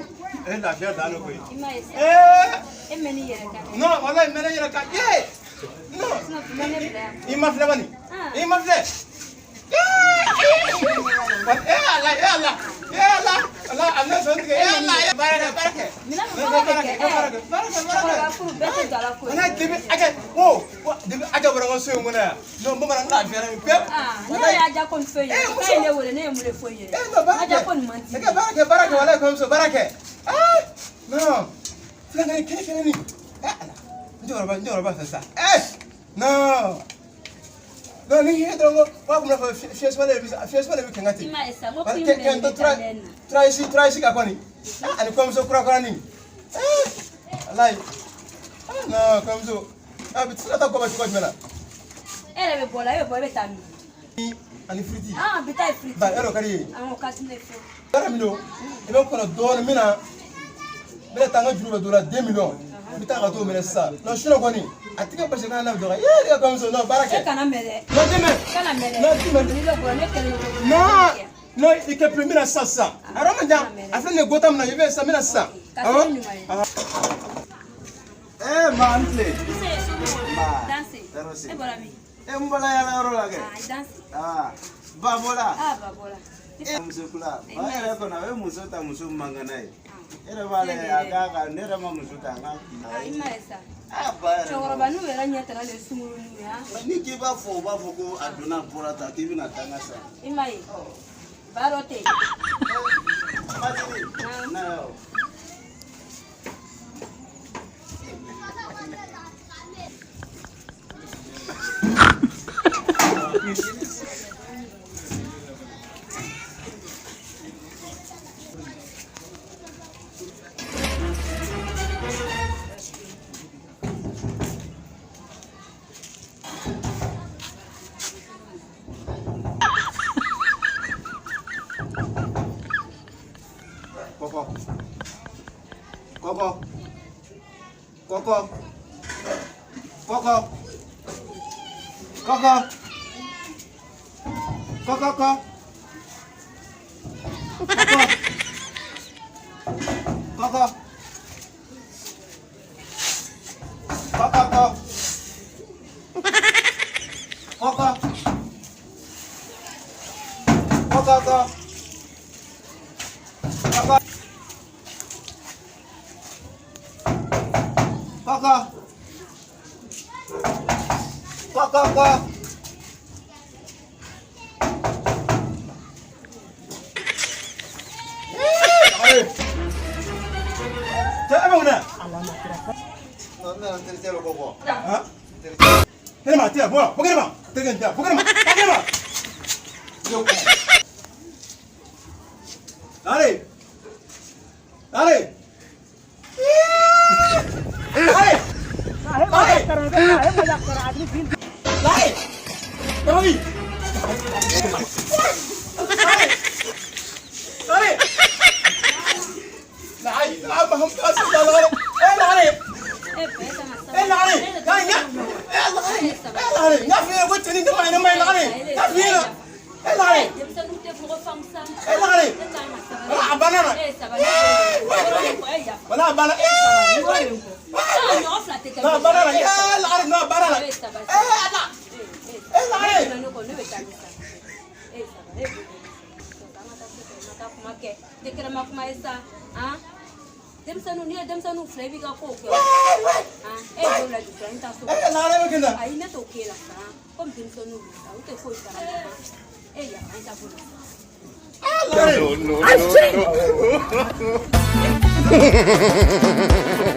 toujours. E lafiya dan don koyi. I m'a ye sa. Ee. E mɛn'i yɛrɛ kan. Non, walayi n mɛnna n yɛrɛ kan. Ye. Non. Sinon tun bɛ ne bila yan. I ma filɛ bani. Ah. I ma filɛ. E Ala, e Ala, e Ala, ala a bɛna sɔn tigɛ, e Ala, e baara kɛ, baara kɛ. Minɛn min baara Baara bɛ kɛ, kɛ, baara kɛ, baara kɛ, baara kɛ. Cɛkɔrɔba furu bɛɛ tɛ don a la ko ye. Walayi depuis a kɛ, o depuis a kɛ bɔra n ka so in kɔnɔ yan. Non, bamanan n lafiyara yen pewu. Ah, ne yɛrɛ y'a diya ko nin fɛn ye. Eh, K'a muso. ye ne wele, ne ye mun de fɔ i ye? Eh, non, baara A diya kɛ. ko nin man di. E ka baara kɛ, baara kɛ, walayi kɔɲɔmuso, baara kɛ. Ah, non. Filankɛ kelen kelen nin. Eh, Ala. N cɛkɔrɔba fɛ sa. Eh, non. Non, ni hinɛ dɔrɔn ko b'a kun fɔ fiɲɛ suma de bɛ fiɲɛ suma de bɛ kɛn ka ten. I m'a ye sa, n ko k'i Kɛ bɛ kɛ n to ne tura ta lɛn na. turasi ka kɔni. Ah, ani kɔɲɔmuso kura kuranin. Eh, walayi. Ah, non, kɔɲɔmuso. Ah, bi tɛ se ka taa kɔfɛ cogo jumɛn na? E yɛrɛ bɛ bɔ la, e bɛ bɔ, e bɛ taa min? Ani firiti. Ah, bi taa ye firiti. Ba, yɔrɔ ka di ye. Awɔ, ka di ne ye fewu. Baara min don, i bɛ kɔnɔ dɔɔnin, n bɛna taa n ka juru bɛ dɔ la 2 millions. N bɛ taa ka t'o minɛ sisan. Non, sinon kɔni, a tɛ kɛ basi k'a n'a bɛ dɔgɔ. Ee, ne ka kɔɲɔmuso, non, baara kɛ. E kana mɛn dɛ. Non, tɛ mɛn. Kana mɛn dɛ. Non, tɛ mɛn. N'i bɛ bɔ, ne kelen bɛ Non, non, i kɛ pere, n bɛna sisan sisan. A yɔrɔ man jan. A filɛ nin ye gota min na, i bɛ sisan, n bɛna sisan. Ka Awɔ. se ni ɲuman ye. Eh, ma an tile. Nse, somɔgɔw? Nba. Danse. Tɔɔrɔ si. E bɔra min? E n bɔra yala yɔrɔ la kɛ. Ah, i danse. Ah, ba bɔra. Ah, ba bɔra. E muso kula. Ba yɛrɛ kɔnɔ a bɛ muso ta muso man kɛnɛ ye. E yɛrɛ b'a lajɛ a k'a ka ne yɛrɛ ma muso ta n ka. Ah, i m'a ye sa. Ah, ba yɛrɛ. Cɛkɔrɔba n'u yɛrɛ ɲɛ tara de sungurun ye, han. Ni k'i b'a fɔ u b'a fɔ ko a donna a bɔra tan k'i bɛna taa n ka sa. I m'a ye. Ba dɔ tɛ yen. Matigi. Na yan o. Kɔkɔ. Kɔkɔ. Kɔkɔ. Kɔkɔ. Kɔkɔ. Kɔkɔ kɔ. Kɔkɔ. Kɔkɔ. Kɔkɔ kɔ. Kɔkɔ. Kɔkɔ kɔ. Kɔkɔ. Kɔkɔ. Kɔkɔ kɔ. Allez. Cɛ, e bɛ mun na? Ne nana n terikɛ dɔ kɔ kɔ. Han? Kɛnɛ ma, tɛ yan, bɔ yan, bɔ kɛnɛ ma. Terikɛ nin tɛ yan, bɔ kɛnɛ ma, taa kɛnɛ ma. Allez. Allez. Allez. Allez. Allez. Ravi. Allez. Allez. لا لا ما هم لا لا لا E ba, e kan ka sabali. Eh, lagare, ya ya, eh lagare, eh lagare, n y'a f'i ɲɛna ko cɛnin tɛ maa ɲɛnama ye lagare, n y'a f'i ɲɛna, eh lagare, Denmisɛnninw tɛ mɔgɔ faamu sa. eh lagare, E kan ka sabali. wala a banna na, E sabali. eh, E yafa. wala a banna, eh, N b'o de kɔ. Ah, ɲɔgɔn fila tɛ kɛ. non a banna na, eh lagare, non a banna na, E sabali. eh ala, eh lagare. Ne kɔ, ne bɛ taa ni sa. E sabali, e b'o de. An ka taa so kɔnɔ, an ka taa kuma kɛ. Tɛ kɛnɛma kuma ye sa. Han? Denmisɛnninw, n'i ye denmisɛnninw filɛ, i b'i ka kow kɛ. Han? E ye don lajɛ fila, n taa so kɔnɔ. Eh lagare bɛ kɛ tan. Ayi, ne t'o k'e la sa. Komi denmisɛnninw don sa, u tɛ foyi kalama. E yafa, an taa so la. Ah lagare. No, no, no, no.